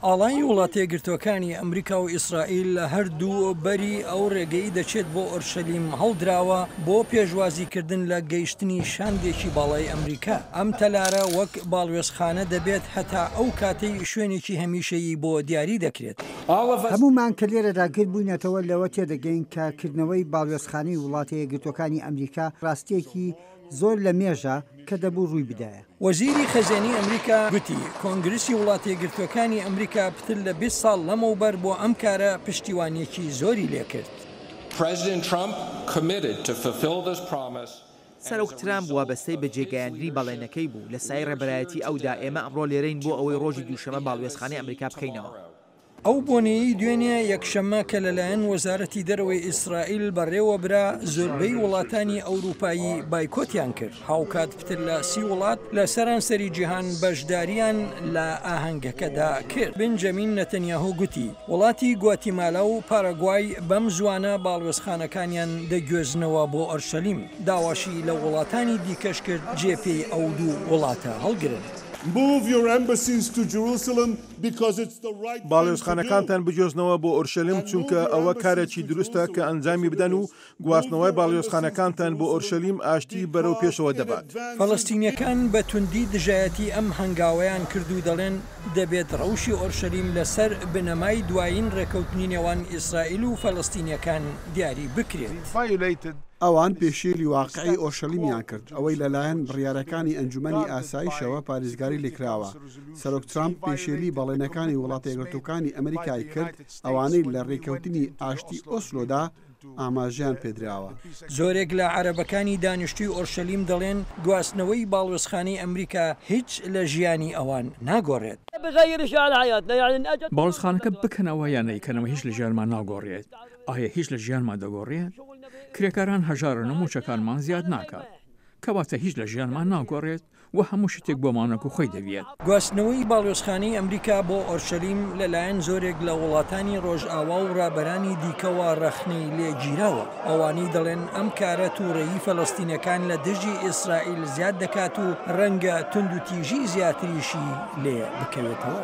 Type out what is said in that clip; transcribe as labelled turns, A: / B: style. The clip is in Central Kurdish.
A: ئاڵای وڵاتەیەکگرتووەکانی ئەمریکا و ئیسرائیل لە هەردوو بەری ئەو ڕێگەی دەچێت بۆ ئۆرشەلیم هەڵدراوە بۆ پێشوازیکردن لە گەیشتنی شاندێکی باڵای ئەمریکا. ئەم تەلارە وەک باڵوێزخانە دەبێت هەتا ئەو کاتەی شوێنێکی هەمیشەیی بۆ دیاری دەکرێت.
B: هەموومان کە لێرەدا گرد بووینەتەوە لەوە تێدەگەین کە کردنەوەی باڵوێزخانەی وڵاتەیەکگرتووەکانی ئەمریکا ڕاستییەکی زۆر لە مێژە کە دەبوو ڕووی بدایە.
A: وەزیری خەزێنەی ئەمریکا گوتی، کۆنگرسی وڵاتەیەکگرتووەکانی ئەمریکا پتر لە 20 ساڵ لەمەوبەر بۆ ئەم کارە پشتیوانییەکی زۆری لێکرد.
C: سەرۆک ترامپ وابەستەی بەجێگەیاندنی بەڵێنەکەی بوو، لە سایەی ڕێبەرایەتی ئەودا ئێمە ئەمڕۆ لێرەین بۆ ئەوەی ڕۆژی دووشەممە باڵوێزخانەی ئەمریکا بکەینەوە.
A: ئەو بۆنەیەی دوێنێ یەکشەممە کە لەلایەن وەزارەتی دەرەوەی ئیسرائیل بەڕێوەبرا، زۆربەی وڵاتانی ئەوروپایی بایکۆتیان کرد، هاوکات پتر لە سی وڵات لە سەرانسەری جیهان بەشدارییان لە ئاهەنگەکەدا کرد. بنجامین نەتەنیاهۆ گوتی، وڵاتی گواتیمالا و پاراگوای بەم زووانە باڵوێزخانەکانیان دەگوێزنەوە بۆ ئۆرشەلیم، داواشی لە وڵاتانی دیکەش کرد جێ پێی ئەو دوو وڵاتە هەڵگرن.
D: Move your embassies to Jerusalem because it's the right thing to do.
E: باڵیۆزخانەکانتان بگوێزنەوە بۆ ئۆرشەلیم چونکە ئەوە کارێکی دروستە کە ئەنجامی بدەن و گواستنەوەی باڵیۆزخانەکانتان بۆ ئۆرشەلیم ئاشتی بەرەو پێشەوە دەبات.
A: فەلەستینییەکان بە توندی دژایەتی ئەم هەنگاوەیان کرد و دەڵێن دەبێت ڕەوشی ئۆرشەلیم لەسەر بنەمای دوایین ڕێکەوتنی نێوان ئیسرائیل و فەلەستینییەکان دیاری بکرێت.
F: ئەوان پێشێلی واقیعی ئۆرشەلیمیان کرد، ئەوەی لەلایەن بڕیارەکانی ئەنجومەنی ئاسایشەوە پارێزگاری لێکراوە. سەرۆک ترامپ پێشێلی بەڵێنەکانی وڵاتە یەکگرتووەکانی ئەمریکای کرد، ئەوانەی لە رێککەوتنی ئاشتی ئۆسلۆدا ئاماژەیان پێدراوە.
A: زۆرێک لە عەرەبەکانی دانیشتووی ئۆرشەلیم دەڵێن گواستنەوەی باڵوێزخانەی ئەمریکا هیچ لە ژیانی ئەوان ناگۆڕێت.
G: باڵوێزخانەکە بکەنەوە یان نەیکەنەوە هیچ لە ژیانمان ناگۆڕێت. ئایا هیچ لە ژیانمان دەگۆڕێت؟ کرێکاران هەژارن و مووچەکانمان زیاد ناکات. کەواتە هیچ لە ژیانمان ناگۆڕێت و هەموو شتێک بۆمان وەکو خۆی دەبیێت.
A: گواستنەوەی باڵیۆزخانەی ئەمریکا بۆ ئۆرشەلیم لەلایەن زۆرێک لە وڵاتانی ڕۆژئاوا و ڕابەرانی دیکەوە ڕەخنەی لێ گیراوە، ئەوانەی دەڵێن ئەم کارە تووڕەیی فەلەستینەکان لە دژی ئیسرائیل زیاد دەکات و ڕەنگە توندوتیژی زیاتریشی لێ بکەوێتەوە.